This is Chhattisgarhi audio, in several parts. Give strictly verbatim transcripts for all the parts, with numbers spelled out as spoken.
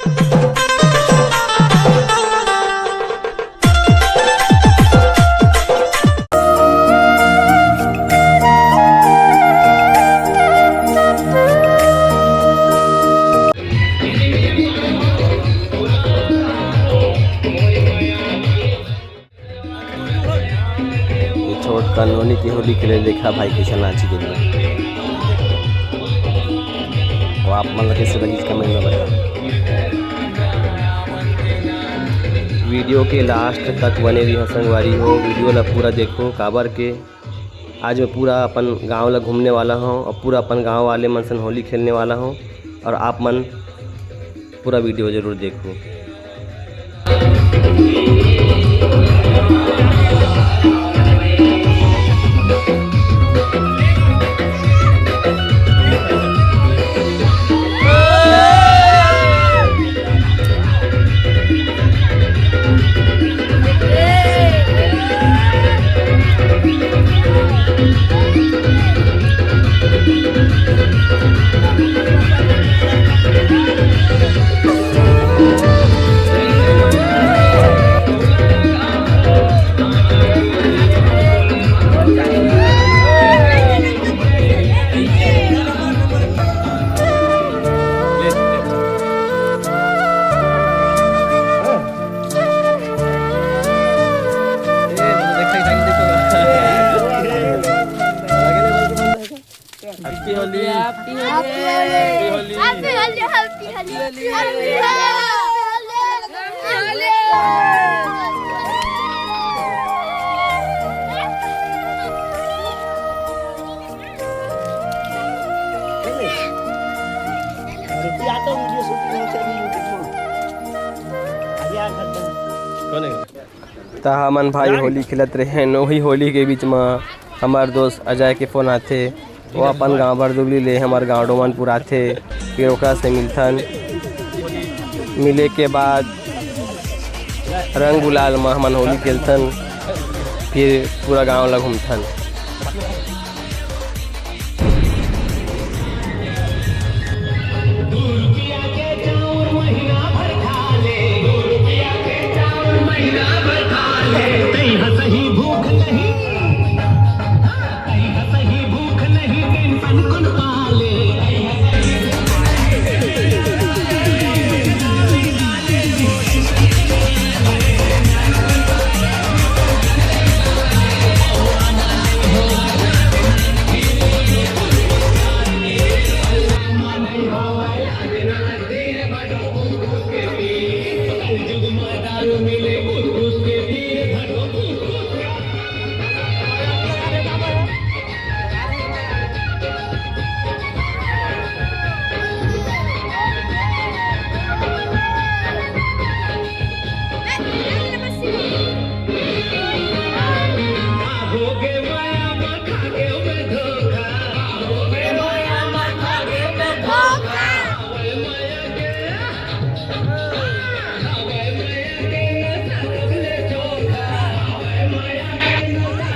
ये छोट कन नोनी के होली खेले, देखा भाई कैसे नाची के लिए। वो आप मन ला कैसे लगिस, comment में बताओ। Video के last तक बने रहिहो संगवारी हो, video ला पूरा देखो, काबर के आज मैं पूरा अपन गांव ला घूमने वाला हूं और पूरा अपन गांव वाले मन सन होली खेलने वाला हूं और आप मन पूरा video जरूर देखो। Happy Holi। Happy Holi। Happy Holi। Happy Holi। Happy Holi। Happy Holi। अरे, तू आता video shooting होते नहीं YouTube में। अरे यार, खत्म। कौन है? त हमन भाई होली खेलत रहेन, वही होली के बीच म हमर दोस्त अजय के फोन आथे। वो अपन गांव बरदुबली ले हमर गांव डोमनपुर आथे, फिर ओकरा से मिलथन। मिले के बाद रंग गुलाल म हमन होली खेलथन, फिर पूरा गांव ला घूमथन।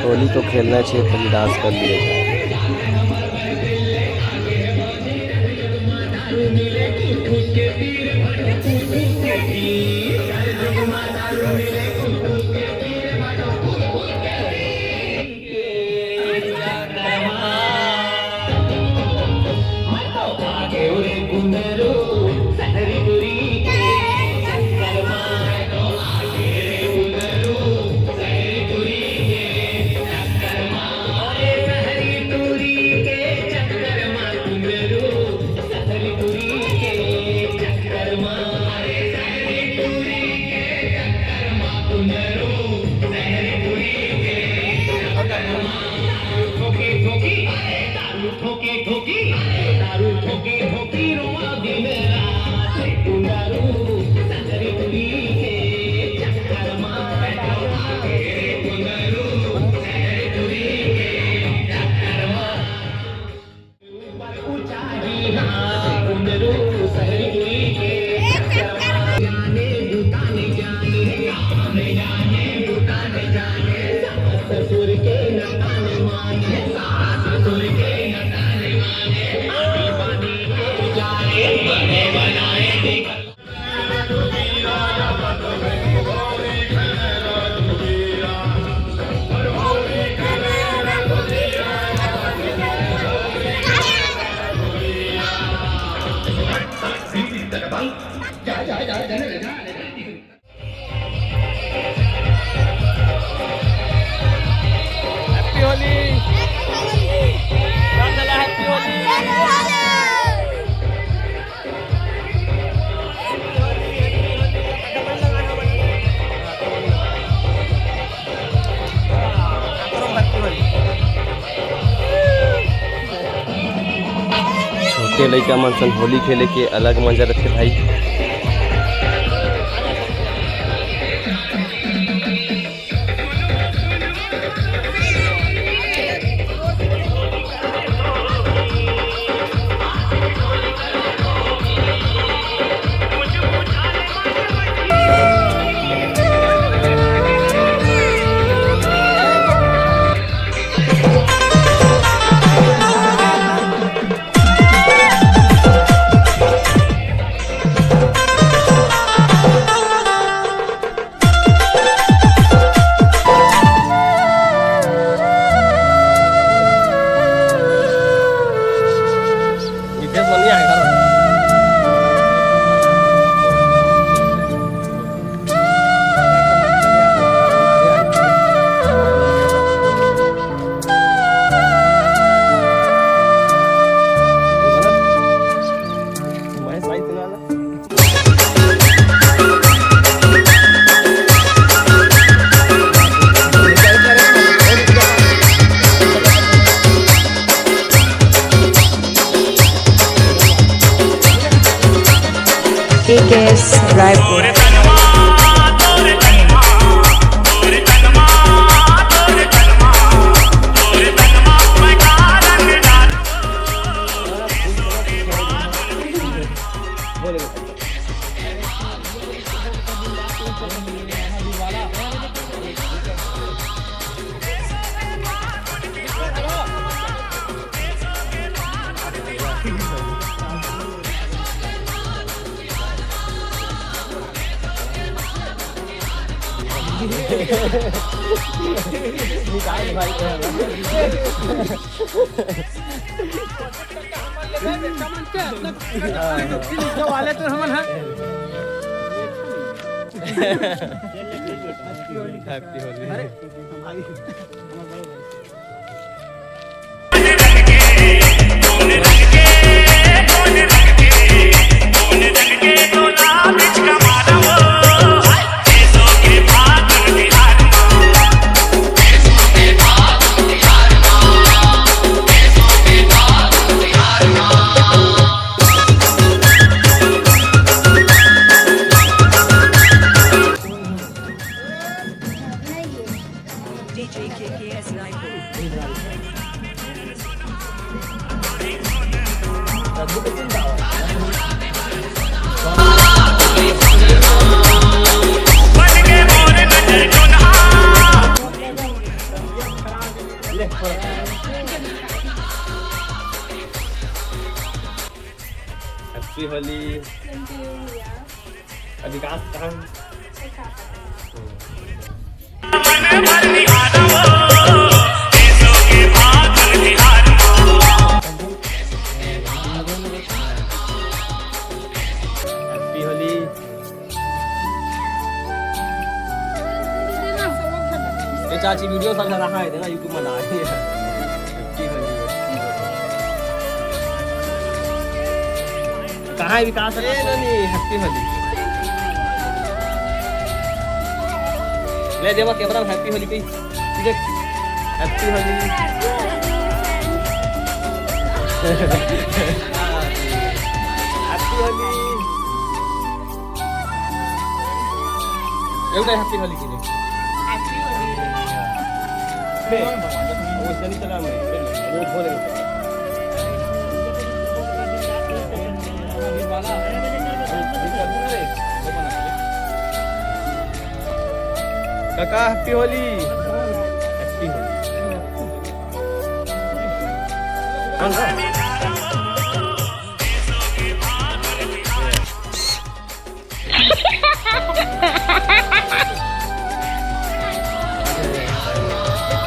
होली तो खेलना चाहिए, पहले dance कर लिया जाए। Happy Holi। चला, Happy Holi। छोटे लइका मन सन होली खेले के अलग मजा रथे भाई। के के एस रायपुर। वाले तो हमन ह। Happy Holi। Happy Holi। Same to you, भैया। अभी कहाँ, कहाँ? Happy Holi। ये चाची video सब रहा है, देखा YouTube में ना है। Happy Holi। कहाँ है विकास? ए, नहीं, Happy Holi। ले देवा camera में Happy Holi कही। ठीक है? Happy Holi। Happy Holi। एउटा Happy Holi किने। Happy Holi। बे, वो इसका नहीं चला मैं। वो बोले। काका, Happy Holi। Happy Holi। कौन सा?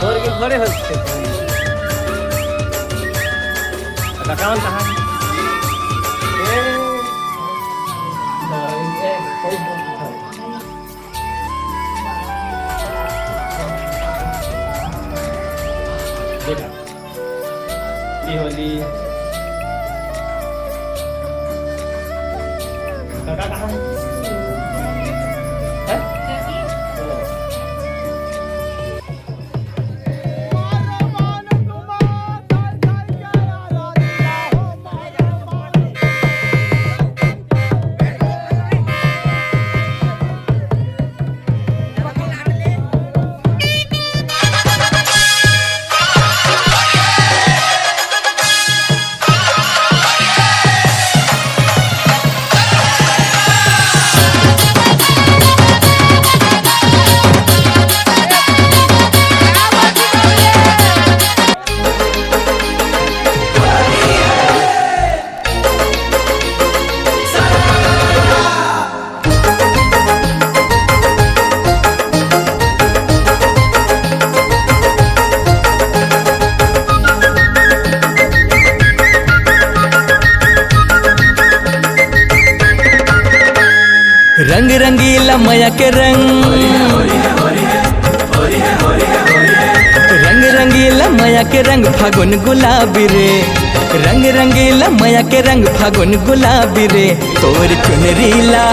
थोड़े के थोड़े होते। अच्छा, कौन कहाँ? ए। देखा, ये होली। काका कहाँ है? हैं? रंग रंगीला मया के रंग, रंग रंगीला मया के रंग, फागुन गुलाबी रे। रंग रंगीला मया के रंग, फागुन गुलाबी रे। तोर चुनरी ला,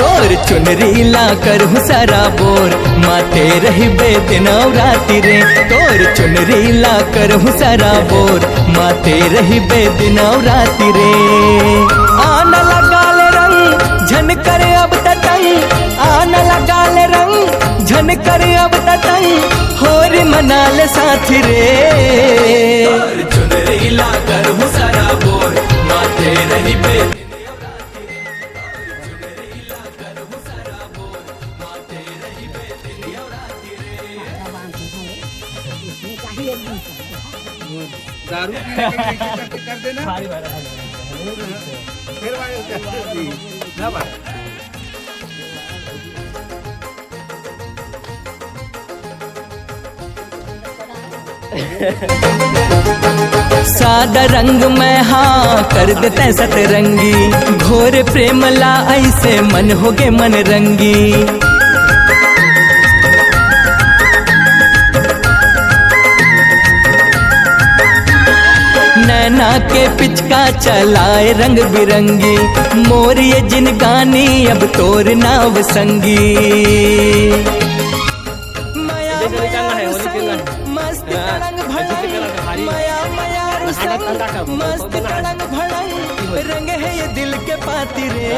तोर चुनरी ला करहूँ सारा बोर, माते रहिबे दिन अउ राति रे। तोर चुनरी ला करहूँ सारा बोर, माते रहिबे दिन अउ राति रे। आन लगा ले रंग, झन करे अब त तंग, आन लगा ले रंग, झन करे अब त तंग, होरी मना ले साथी रे। तोर चुनरी ला करहूँ सारा बोर, माते रहिबे। दारू पीने के लिए करके कर देना। भारी, भारी, भारी। फिर भाई, जी, ना भाई। सादा रंग मैं हाँ कर देते सतरंगी, घोर प्रेम ला ऐसे मन होगे मन रंगी। नैना के पिचका चलाए रंग बिरंगी, मोर ये जिनगानी अब तोर नाव संगी। मया, मया रुसंग, मस्त तड़ंग भड़ंग। मया, मया रुसंग, मस्त तड़ंग भड़ंग। रंग है ये दिल के पाती रे।